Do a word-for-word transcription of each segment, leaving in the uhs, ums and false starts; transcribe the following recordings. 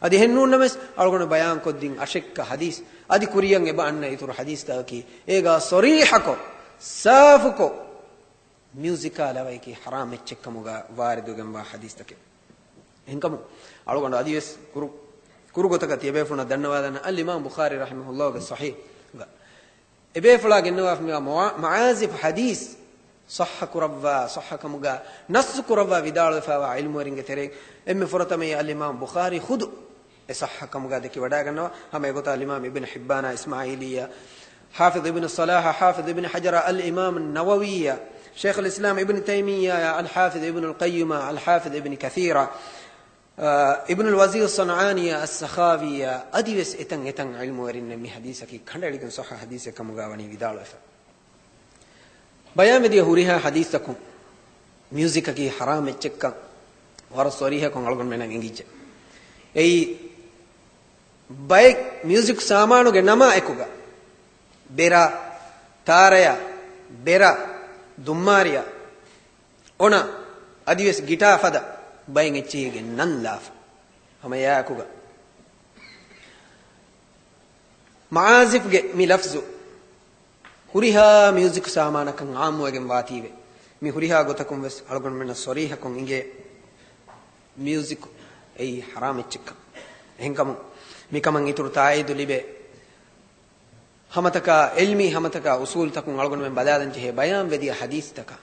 އަދި އެހެންނޫންނަމަވެސް، އަޅުގަނޑު ބަޔާންކޮށްދިން އަށެއްކަ ޙަދީޘް، އަދި ކުރިއަށް އެބަ އަންނަ އިތުރު ޙަދީޘްތަކަކީ، އޭގާ ޞަރީޙަކޮށް، ސާފުކޮށް، މިއުޒިކާ ލަވައިކީ ޙަރާމް އެއްޗެއްކަމުގާ ވާރިދުވެގެންވާ ޙަދީޘްތަކެއް. އެހެންކަމުން، އަޅުގަނޑު އަދިވެސް ކުރު، ކުރުގޮތަކަށް ތިޔަބޭފުޅުންނަށް ދަންނަވާލަން، އަލްއިމާމް ބުޚާރީ ރަޙިމަހުﷲގެ ޞަޙީޙްގަ އެބޭފުޅާ ގެންނަވާފަ މިވާ މަޢާ، މަޢާޒިފް ޙަދީޘް ޞައްޙަ ކުރައްވާ، ޞައްޙަކަމުގާ ނައްޞު ކުރައްވާ ވިދާޅުވެފައިވާ ޢިލްމުވެރިންގެ ތެރެއިން އެންމެ ފުރަތަމައީ އަލްއިމާމް ބުޚާރީ ޚުދު އެ ޞައްޙަކަމުގާ ދެކިވަޑައިގަންނަވާ. ހަމަ އެގޮތަށް އަލްއިމާމް އިބްނު ޙިއްބާނާ އިސްމާޢީލީއާ، ޙާފިޡް އިބްނު ޞަލާޙާ، ޙާފިޡް އިބްނު ޙަޖަރާ، އަލްއިމާމް ނަވަވީއާ، ޝައިޚުލް އިސްލާމް އިބްނު ތައިމިއްޔާއާ، އަލްޙާފިޡް އިބްނުލް ޤައްޔިމާ، އަލްޙާފިޡް އިބްނު ކަޘީރާ، އާ، އިބްނުލް ވަޒީރު ޞަންޢާނީއާ، އައްސަޚާވީއާ، އަދިވެސް އެތަން އެތަން ޢިލްމުވެރިންނެއް މި ޙަދީޘަކީ ކަނޑައެޅިގެން ޞައްޙަ ޙަދީޘެއްކަމުގާ ވަނީ ވިދާޅުވެފަ. ބަޔާންވެދިޔަ ހުރިހާ ޙަދީޘްތަކުން މިއުޒިކަކީ ޙަރާމް އެއްޗެއްކަން ވަރަށް ޞަރީޙަކޮށް އަޅުގަނޑުމެންނަށް އެނގިއްޖެ. އެއީ ބައެއް މިއުޒިކް ސާމާނުގެ ނަމާ އެކުގަ ބެރާ، ތާރަޔާ، ބެރާ، ދުއްމާރިޔާ، އޮނާ، އަދިވެސް ގިޓާ ފަދަ ބައެއް އެއްޗިހީގެ ނަން ލާފަ. ހަމަ އެއާއެކުގަ މަޢާޒިފްގެ މި ލަފްޒު ހުރިހާ މިއުޒިކް ސާމާނަކަށް ޢާއްމުވެގެން ވާތީވެ، މި ހުރިހާ ގޮތަކުން ވެސް އަޅުގަނޑުމެންނަށް ޞަރީޙަކޮށް އިނގޭ މިއުޒިކް އެއީ ޙަރާމް އެއްޗެއްކަން. އެހެންކަމުން މިކަމަށް އިތުރު ތާއީދު ލިބޭ ހަމަތަކާ ޢިލްމީ ހަމަތަކާ އުޞޫލުތަކުން އަޅުގަނޑުމެން ބަލާލަން ޖެހޭ ބަޔާންވެދިޔަ ޙަދީޘްތަކާ.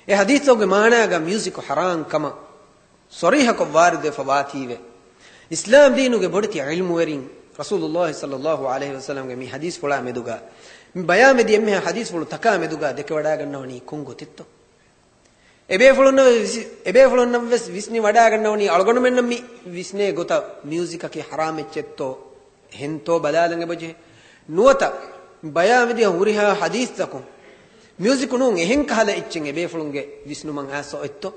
އެ ޙަދީޘްތަކުގެ މާނާގަ މިއުޒިކު ޙަރާމް ކަމަށް ޞަރީޙަކޮށް ވާރިދުވެފަ ވާތީވެ، އިސްލާމް ދީނުގެ ބޮޑެތި ޢިލްމުވެރިން ރަސޫލުﷲ ޞައްލަﷲ ޢަލައިހި ވަސައްލަމްގެ މި ޙަދީޘްފުޅާ މެދުގަ، މި ބަޔާންވެދި އެންމެހާ ޙަދީޘްފުޅު ތަކާ މެދުގަ ދެކެވަޑާގަންނަވަނީ ކޮން ގޮތެއްތޯ؟ އެބޭފުޅުންނަށް ވެސް، އެބޭފުޅުންނަށް ވެސް ވިސްނި ވަޑާގަންނަވަނީ އަޅުގަނޑުމެންނަށް މި ވިސްނޭ ގޮތަށް މިއުޒިކަކީ ޙަރާމް އެއްޗެއްތޯ؟ އެހެންތޯ ބަލާލަން އެބަޖެހޭ. ނުވަތަ ބަޔާންވެދިޔަ ހުރިހާ ޙަދީޘްތަކުން މިއުޒިކު ނޫން އެހެން ކަހަލަ އެއްޗެއް އެބޭފުޅުންގެ ވިސްނުމަށް އައިސް އޮތްތޯ؟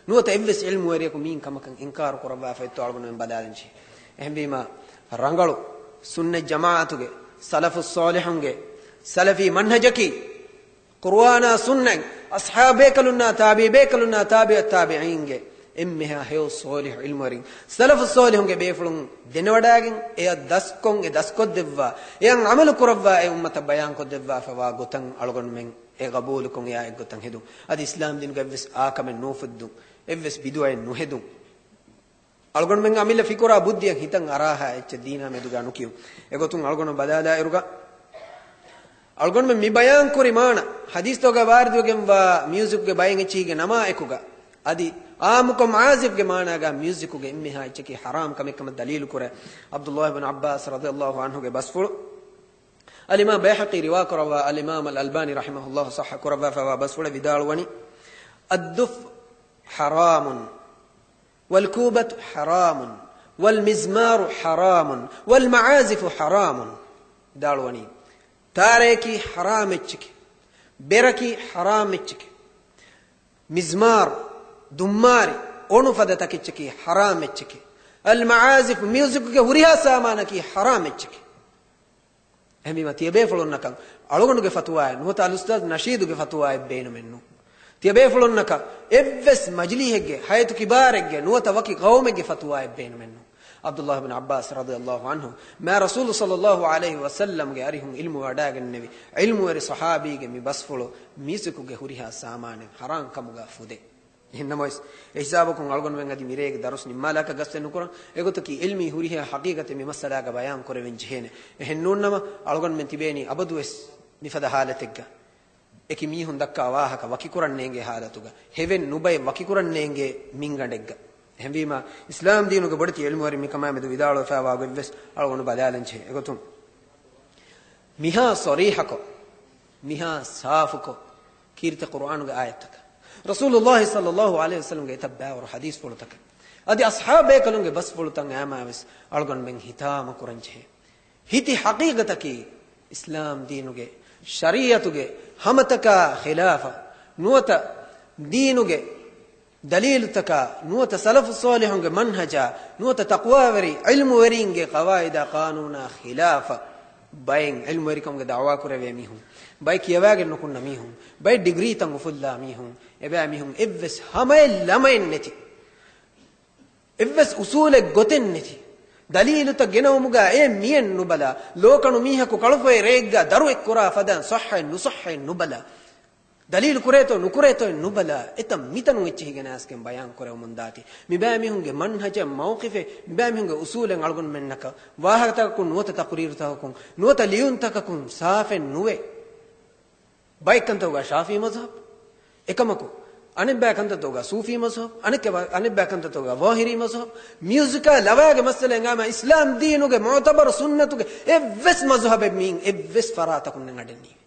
ނުވަތަ އެއްވެސް ޢިލްމުވެރިޔަކު މިއިން ކަމަކަށް އިންކާރު ކުރައްވާފަ އޮތްތޯ އަޅުގަނޑުމެން ބަލާލަން ޖެހޭ. އެހެންވީމާ، ރަނގަޅު ސުންނަތް ޖަމާޢަތުގެ، ސަލަފުއް ޞާލިޙުންގެ ސަލަފީ މަންހަޖަކީ، ޤުރުއާނާ ސުންނަތް، އަޞްޙާބު ބޭކަލުންނާ ތާބިޢީ ބޭކަލުންނާ ތާބިޢު ތާބިޢީންގެ އެންމެހާ ހެޔޮ ޞާލިޙު ޢިލްމުވެރިން، ސަލަފު ޞާލިޙުންގެ ބޭފުޅުން ދެނެވަޑާގެން، އެއަށް ދަސްކޮށް، އެ ދަސްކޮށްދެއްވާ، އެއަށް ޢަމަލު ކުރައްވާ، އެ އުއްމަތަށް ބަޔާންކޮށްދެއްވާފަވާ ގޮތަށް އަޅުގަނޑުމެން އެ ގަބޫލުކޮށް އެއާ އެއްގޮތަށް ހެދުން. އަދި އިސްލާމް ދީނުގަ އެއްވެސް އާކަމެއް ނޫފުއްދުން، އެއްވެސް ބިދުޢައެއް ނުހެދުން. އަޅުގަނޑުމެން އަމިއްލަ ފިކުރާ ބުއްދިއަށް ހިތަށް އަރާހާ އެއްޗެއް ދީނާ މެދުގަ ނުކިޔުން. އެގޮތުން އަޅުގަނޑު ބަލާލާއިރުގަ، އަޅުގަނޑުމެން މި ބަޔާން ކުރި މާނަ، ޙަދީޘްތަކުގަ ވާރިދުވެގެންވާ މިއުޒިކުގެ ބައެއް އެއްޗިހިގެ ނަމާ އެކުގަ، އަދި އާއްމުކޮށް މަޢާޒިފްގެ މާނާގަ މިއުޒިކުގެ އެންމެހާ އެއްޗަކީ ޙަރާމް ކަމެއް ކަމަށް ދަލީލު ކުރޭ، ޢަބްދުﷲ ބިން ޢައްބާސް ރަޟިޔަﷲ ޢަންހުގެ ބަސްފުޅު. އަލްއިމާމް ބައިހަޤީ ރިވާ ކުރައްވާ، އަލްއިމާމް އަލް އަލްބާނީ ރަޙިމަހުﷲ ޞައްޙަ ކުރައްވާފައިވާ ބަސްފުޅެއް ވިދާޅުވަނީ، الدف حرام، والكوبة حرام، والمزمار حرام، والمعازف حرام. ވިދާޅުވަނީ، ތާރަޔަކީ ޙަރާމް އެއްޗެކޭ، ބެރަކީ ޙަރާމް އެއްޗެކޭ، މިޒްމާރު، ދުއްމާރި، އޮނު ފަދަ ތަކެއްޗަކީ ޙަރާމް އެއްޗެކޭ، އަލްމަޢާޒިފު، މިއުޒިކުގެ ހުރިހާ ސާމާނަކީ ޙަރާމް އެއްޗެކޭ. އެހެންވީމަ، ތިޔަބޭފުޅުންނަކަށް އަޅުގަނޑުގެ ފަތުވާއެއް ނުވަތަ އަލްއުސްތާޛް ނަޝީދުގެ ފަތުވާއެއް ބޭނުމެއްނު. ތިޔަބޭފުޅުންނަކަށް އެއްވެސް މަޖިލީހެއްގެ، ހަޔަތު ކިބާރެއްގެ ނުވަތަ ވަކި ޤައުމެއްގެ ފަތުވާއެއް ބޭނުމެއްނު. ޢަބްދުﷲ ބިން ޢައްބާސް ރަޟިޔަﷲ ޢަންހު، މާ ރަސޫލު ޞައްލަﷲ ޢަލައިހި ވަސައްލަމްގެ އަރިހުން ޢިލްމު ވަޑާގެންނެވި ޢިލްމުވެރި ޞަޙާބީގެ މި ބަސްފުޅު މިއުޒިކުގެ ހުރިހާ ސާމާނެއް ޙަރާމް ކަމުގަ ފުދޭ. އެހެންނަމަވެސް، އެ ހިސާބަކުން އަޅުގަނޑުމެން އަދި މިރޭގެ ދަރުސް ނިންމާލާކަށް ގަސްތެއް ނުކުރަން. އެގޮތަކީ ޢިލްމީ ހުރިހާ ޙަޤީޤަތެއް މި މައްސަލާގަ ބަޔާން ކުރެވެން ޖެހޭނެ. އެހެންނޫންނަމަ، އަޅުގަނޑުމެން ތިބޭނީ އަބަދުވެސް މިފަދަ ޙާލަތެއްގަ. އެކި މީހުން ދައްކާ ވާހަކަ ވަކިކުރަން ނޭނގޭ ޙާލަތުގަ، ހެވެން ނުބައި ވަކިކުރަން ނޭނގޭ މިންގަނޑެއްގަ. އެހެންވީމާ، އިސްލާމް ދީނުގެ ބޮޑެތި ޢިލްމުވެރިން މިކަމާމެދު ވިދާޅުވެފައިވާ ގޮތްވެސް އަޅުގަނޑު ބަލާލަން ޖެހޭ. އެގޮތުން، މިހާ ޞަރީޙަކޮށް، މިހާ ސާފުކޮށް، ކީރިތި ޤުރުއާނުގެ އާޔަތްތަކަށް، ރަސޫލުﷲ ޞައްލަﷲ ޢަލައިހި ވަސައްލަމްގެ އެތައް ބައިވަރު ޙަދީޘްފުޅުތަކަށް، އަދި އަޞްޙާބު ބޭކަލުންގެ ބަސްފުޅުތައް އައިމާވެސް އަޅުގަނޑުމެން ހިތާމަ ކުރަން ޖެހޭ. ހިތި ޙަޤީޤަތަކީ، އިސްލާމް ދީނުގެ ޝަރީޢަތުގެ ހަމަތަކާ ޚިލާފަށް ނުވަތަ ދީނުގެ ދަލީލުތަކާ ނުވަތަ ސަލަފު ޞާލިޙުންގެ މަންހަޖާ ނުވަތަ ތަޤްވާވެރި ޢިލްމުވެރީންގެ ޤަވާޢިދާ ޤާނޫނާ ޚިލާފަށް ބައެއް ޢިލްމުވެރިކަމުގެ ދަޢުވާ ކުރެވޭ މީހުން، ބައެއް ކިޔަވާގެން ނުކުންނަ މީހުން، ބައެއް ޑިގްރީތައް އުފުއްލާ މީހުން، އެބައިމީހުން އެއްވެސް ހަމައެއް ލަމައެއް ނެތި، އެއްވެސް އުސޫލެއް ގޮތެއް ނެތި، ދަލީލުތައް ގެނައުމުގަ އެ މިއެއް ނުބަލާ، ލޯކަނު މީހަކު ކަޅުފޮއެ ރެއެއްގަ ދަރުއެއް ކުރާ ފަދައިން ޞައްޙައެއް ނުޞައްޙައެއް ނުބަލާ، ދަލީލު ކުރޭތޯ ނުކުރޭތޯއެއް ނުބަލާ، އެތައް މިތަނުން އެއްޗިހި ގެނައިސްގެން ބަޔާން ކުރެވެމުން ދާތީ. މިބައިމީހުންގެ މަންހަޖެއް، މައުޤިފެއް، މިބައިމީހުންގެ އުޞޫލެއް އަޅުގަނޑުމެންނަކަށް ވާހަކަތަކަކުން ނުވަތަ ތަޤުރީރުތަކަކުން ނުވަތަ ލިޔުންތަކަކުން ސާފެއް ނުވޭ. ބައެއް ކަންތަކުގަ ޝާފިޢީ މަޒްހަބް، އެކަމަކު، އަނެއްބައި ކަންތައްތަކުގަ ޞޫފީ މަޒްހަބް، އަނެއް، އަނެއްބައި ކަންތައްތަކުގަ ޒާހިރީ މަޒްހަބް. މިއުޒިކާ ލަވައިގެ މައްސަލައިން ހަމަ އިސްލާމް ދީނުގެ މުޢުތަބަރު ސުންނަތުގެ އެއްވެސް މަޒްހަބެއް މިއިން އެއްވެސް ފަރާތަކުން އަޑެއް ނީވޭ.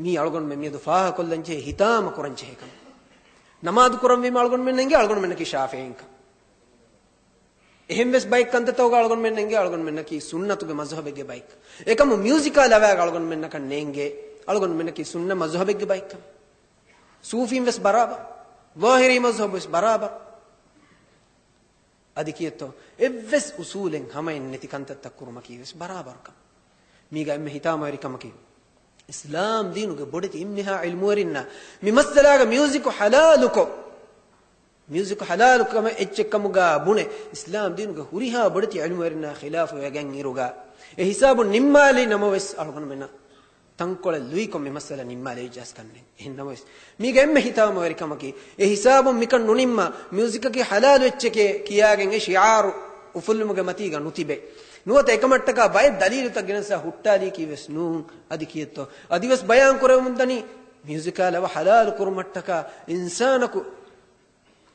މީ އަޅުގަނޑުމެން މިއަދު ފާހަގަކޮށްލަންޖެހޭ، ހިތާމަ ކުރަންޖެހޭ ކަމެއް. ނަމާދު ކުރަންވީމަ އަޅުގަނޑުމެންނަށް އެނގޭ އަޅުގަނޑުމެންނަކީ ޝާފިޢީންކަން. އެހެންވެސް ބައެއް ކަންތައްތަކުގަ އަޅުގަނޑުމެންނަށް އެނގޭ އަޅުގަނޑުމެންނަކީ ސުންނަތުގެ މަޒްހަބެއްގެ ބައެއްކަން. އެކަމު މިއުޒިކާ ލަވައިގަ އަޅުގަނޑުމެންނަކަށް ނޭނގޭ އަޅުގަނޑުމެންނަކީ ސުންނަ މަޒްހަބެއްގެ ބައެއްކަން. ޞޫފީން ވެސް ބަރާބަރު، ޒާހިރީ މަޒްހަބު ވެސް ބަރާބަރު. އަދި ކިއެއްތޯ އެއްވެސް އުސޫލެއް ހަމައެއް ނެތި ކަންތައްތައް ކުރުމަކީ ވެސް ބަރާބަރުކަން. މީގަ އެންމެ ހިތާމަވެރިކަމަކީ، އިސްލާމް ދީނުގެ ބޮޑެތި އެންމެހާ ޢިލްމުވެރިންނާ މި މައްސަލާގަ މިއުޒިކު ޙަލާލުކޮށް، މިއުޒިކު ޙަލާލު ކަމެއް އެއްޗެއްކަމުގަ ބުނެ، އިސްލާމް ދީނުގެ ހުރިހާ ބޮޑެތި ޢިލްމުވެރިންނާ ޚިލާފުވެގެން އިރުގަ، އެ ހިސާބުން ނިންމާލި ނަމަވެސް، އަޅުގަނޑުމެންނަށް ތަންކޮޅެއް ލުއިކޮށް މި މައްސަލަ ނިންމާލެވިއްޖާސް ކަންނެއް. އެހެން ނަމަވެސް، މީގެ އެންމެ ހިތާމަވެރިކަމަކީ، އެ ހިސާބުން މިކަން ނުނިންމާ، މިއުޒިކަކީ ޙަލާލު އެއްޗެކޭ ކިޔާގެން އެ ޝިޢާރު އުފުއްލުމުގެ މަތީގަ ނުތިބޭ. ނުވަތަ އެކަމަށްޓަކާ ބައެއް ދަލީލުތައް ގެނެސް ހުއްޓާލީކީ ވެސް ނޫން. އަދި ކިއެއްތޯ؟ އަދިވެސް ބަޔާން ކުރެވެމުން ދަނީ، މިއުޒިކާ ލަވަ ޙަލާލު ކުރުމަށްޓަކާ އިންސާނަކު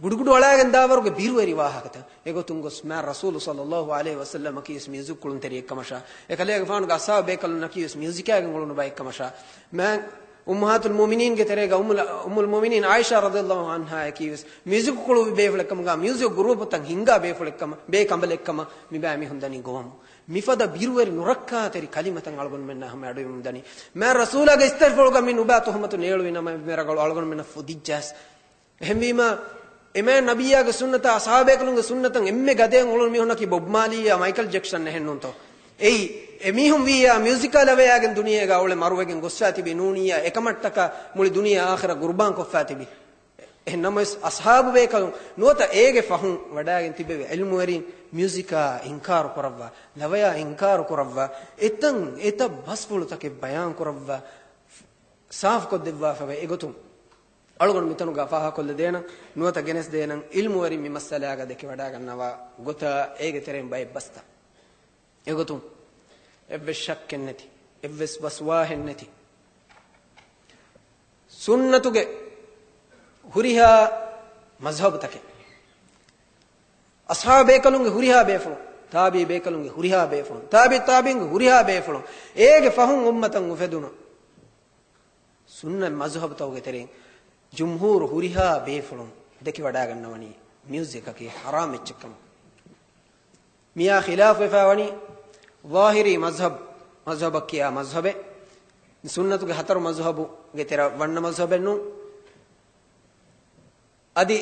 ގުޑުގުޑު އަޅާގެން ދާވަރުގެ ބިރުވެރި ވާހަކަތައް. އެގޮތުން ގޮސް މާތް ރަސޫލު ޞައްލައްލާހު ޢަލައިހި ވަސައްލަމަކީ ވެސް މިއުޒިކު ކުޅުންތެރިއެއްކަމަށާ، އެކަލޭގެފާނުގެ އަޞްޙާބު ބޭކަލުންނަކީ ވެސް މިއުޒިކާގެން އުޅުނު ބައެއްކަމަށާ، މާތް އުއްމަހާތުލް މުއުމިނީންގެ ތެރޭގަ އުއްމުލް، އުއްމުލް މުއުމިނީން ޢާއިޝާ ރަޟިޔައްލާހު ޢަންހާއަކީ ވެސް މިއުޒިކު ކުޅު ބޭފުޅެއްކަމުގަ، މިއުޒިކު ގްރޫޕުތައް ހިންގާ ބޭފުޅެއްކަމަށް، ބޭ ކަނބަލެއްކަމަށް މިބައިމީހުން ދަނީ ގޮވަމުން. މިފަދަ ބިރުވެރި ނުރައްކާތެރި ކަލިމަތައް އަޅުގަނޑުމެންނާ ހަމަ އަޑުއިވުން ދަނީ. މާތް ރަސޫލާގެ އިސްތަށިފުޅުގަ މި ނުބާ ތުހުމަތު ނޭޅުވި ނަމަ، އެންމެ ރަނގަޅު އަޅުގަނޑުމެންނަށް ފުދިއްޖާސް. އެހެންވީމަ، އެމާތް ނަބިއްޔާގެ ސުންނަތާ، އަޞްޙާބޭކަލުންގެ ސުންނަތަށް އެންމެ ގަދަޔަށް އުޅުނު މީހުންނަކީ ބޮބް މާލީއާ މައިކަލް ޖެކްސަން އެހެންނޫންތޯ؟ އެއީ، އެމީހުން ވިއްޔާ މިއުޒިކާ ލަވަޔާގެން ދުނިޔޭގަ އުޅެ މަރުވެގެން ގޮއްސާ ތިބި ނޫނިއްޔާ، އެކަމަށްޓަކާ މުޅި ދުނިޔެ އާޚިރަ ގުރުބާން ކޮށްފާ ތިބި. އެހެން ނަމަވެސް، އަޞްޙާބު ބޭކަލުން ނުވަތަ އޭގެ ފަހުން ވަޑާގެން ތިބެވި ޢިލްމުވެރިން މިއުޒިކާ އިންކާރު ކުރައްވާ، ލަވަޔާ އިންކާރު ކުރައްވާ، އެތަން އެތައް ބަސްފުޅުތަކެއް ބަޔާން ކުރައްވާ، ސާފުކޮށްދެއްވާފަވޭ. އެގޮތުން އަޅުގަނޑު މިތަނުގަ ފާހަކޮށްލަދޭނަން، ނުވަތަ ގެނެސްދޭނަން، ޢިލްމުވެރިން މި މައްސަލާގަ ދެކެވަޑާގަންނަވާ ގޮތާ އޭގެ ތެރެއިން ބައެއް ބަސްތައް. އެގޮތުން އެއްވެސް ޝައްކެއް ނެތި، އެއްވެސް ވަސްވާހެއް ނެތި، ސުންނަތުގެ ހުރިހާ މަޒްހަބުތަކެއް، އަޞްޙާބޭކަލުންގެ ހުރިހާ ބޭފުޅުން، ތާބިޢީ ބޭކަލުންގެ ހުރިހާ ބޭފުޅުން، ތާބިޢު ތާބިޢީންގެ ހުރިހާ ބޭފުޅުން، އޭގެ ފަހުން އުއްމަތަށް އުފެދުނު ސުންނަ މަޒްހަބުތަކުގެ ތެރެއިން ޖުމްހޫރު ހުރިހާ ބޭފުޅުން ދެކިވަޑާގަންނަވަނީ މިއުޒިކަކީ ޙަރާމް އެއްޗެއްކަމަށް. މިއާ ޚިލާފުވެފާވަނީ ޒާހިރީ މަޒްހަބް، މަޒްހަބަށް ކިޔާ މަޒްހަބެއް، ސުންނަތުގެ ހަތަރު މަޒްހަބުގެ ތެރެއަށް ވަންނަ މަޒްހަބެއް ނޫން. އަދި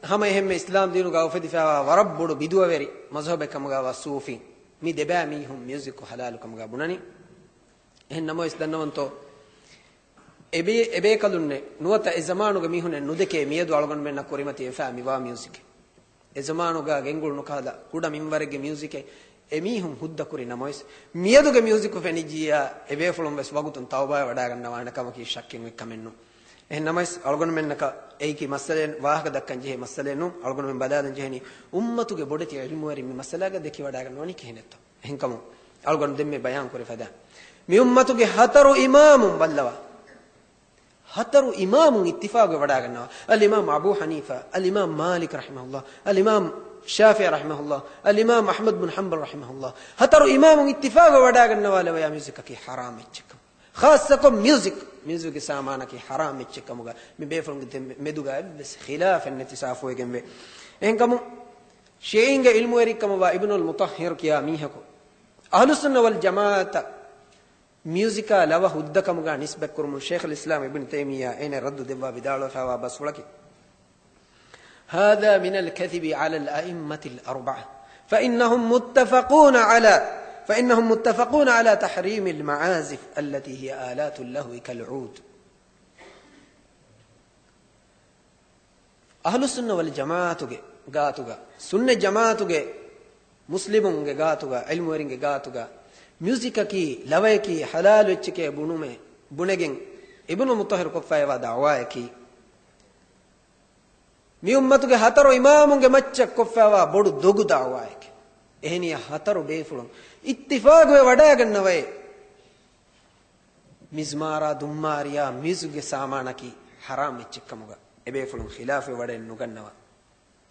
ހަމަ އެހެންމެ އިސްލާމް ދީނުގަ އުފެދިފައިވާ ވަރަށް ބޮޑު ބިދުޢަވެރި މަޒްހަބެއް ކަމުގައިވާ ޞޫފީން، މި ދެބައިމީހުން މިއުޒިކު ޙަލާލު ކަމުގަ ބުނަނީ. އެހެން ނަމަވެސް ދަންނަވަންތޯ، އެބޭ-، އެބޭކަލުންނެއް ނުވަތަ އެ ޒަމާނުގެ މީހުންނެއް ނުދެކޭ މިއަދު އަޅުގަނޑުމެންނަށް ކުރިމަތިވެފައި މިވާ މިއުޒިކެއް. އެ ޒަމާނުގަ ގެންގުޅުނު ކަހަލަ ކުޑަ މިންވަރެއްގެ މިއުޒިކެއް އެމީހުން ހުއްދަ ކުރި ނަމަވެސް، މިއަދުގެ މިއުޒިކު ފެނިއްޖިއްޔާ، އެބޭފުޅުން ވެސް ވަގުތުން ތައުބާވެ ވަޑާގަންނަވާނެ ކަމަކީ ޝައްކެއް އޮތް ކަމެއް ނޫން. އެހެން ނަމަވެސް، އަޅުގަނޑުމެންނަކަށް އެއީކީ މައްސަލައެއް ވާހަކަ ދައްކަން ޖެހޭ މައްސަލައެއް ނޫން. އަޅުގަނޑުމެން ބަލާލަން ޖެހެނީ، އުއްމަތުގެ ބޮޑެތި ޢިލްމުވެރިން މި މައްސަލާގަ ދެކިވަޑާގަންނަވަނީ ކިހިނެއްތޯ. އެހެންކަމުން، އަޅުގަނޑު ދެންމެ ބަޔާން ކުރި ފަދަ މި އުއްމަތުގެ ހަތަރު އިމާމުން ބައްލަވާ. ހަތަރު އިމާމުން އިއްތިފާގު ވަޑާގަންނަވާ. އަލްއިމާމް އަބޫ ޙަނީފާ، އަލްއިމާމް މާލިކް ރަޙިމަހުﷲ، އަލްއިމާމް ޝާފިޢީ ރަޙިމަހުﷲ، އަލްއިމާމް އަޙްމަދު ބިން ޙަންބަލް ރަޙިމަހުﷲ، ހަތަރު އިމާމުން އިއްތިފާގު ވަޑާގަންނަވާލަވަޔާ މިއުޒިކަކީ ޙަރާމް އެއްޗެއްކަމަށް. ޚާއްޞަކޮށް މިއުޒިކް، މިއުޒިކްގެ ސާމާނަކީ ޙަރާމް އެއްޗެއްކަމުގަ މި ބޭފުޅުންގެ ދެ-، މެދުގަ އެއްވެސް ޚިލާފެއް ނެތި ސާފުވެގެންވޭ. އެހެންކަމުން، ޝިޢީންގެ ޢިލްމުވެރިކަމަށްވާ އިބްނުލް މުޠައްހަރު ކިޔާ މީހަކު، އަހްލުއްސުންނަ ވަލް ޖަމާޢަތަށް މިއުޒިކާ ލަވަ ހުއްދަ ކަމުގަ ނިސްބަތްކުރުމުން ޝޭޚުލް އިސްލާމް އިބްނު ތައިމިއްޔާ އޭނަ ރައްދު ދެއްވާ ވިދާޅުވެފައިވާ ބަސްފުޅަކީ، هذا من الكذب على الأئمة الأربعة، فإنهم متفقون على، فإنهم متفقون على تحريم المعازف التي هي آلات اللهو كالعود. އަހްލުއްސުންނަ ވަލް ޖަމާޢަތުގެ ގާތުގަ، ސުންނަތް ޖަމާޢަތުގެ މުސްލިމުންގެ ގާތުގަ، ޢިލްމުވެރިންގެ ގާތުގަ މިއުޒިކަކީ ލަވަޔަކީ ޙަލާލު އެއްޗެކޭ ބުނުމޭ، ބުނެގެން އިބްނު މުޠަހިރު ކޮށްފައިވާ ދަޢުވާއަކީ، މި އުއްމަތުގެ ހަތަރު އިމާމުންގެ މައްޗަށް ކޮށްފައިވާ ބޮޑު ދޮގު ދަޢުވާއެކޭ. އެހެނިޔާ ހަތަރު ބޭފުޅުން އިއްތިފާގުވެ ވަޑައިގަންނަވައޭ، މިޒްމާރާ ދުންމާރިޔާ މިއުޒިކްގެ ސާމާނަކީ ޙަރާމް އެއްޗެއްކަމުގަ އެބޭފުޅުން ޚިލާފުވެ ވަޑައެއް ނުގަންނަވާ.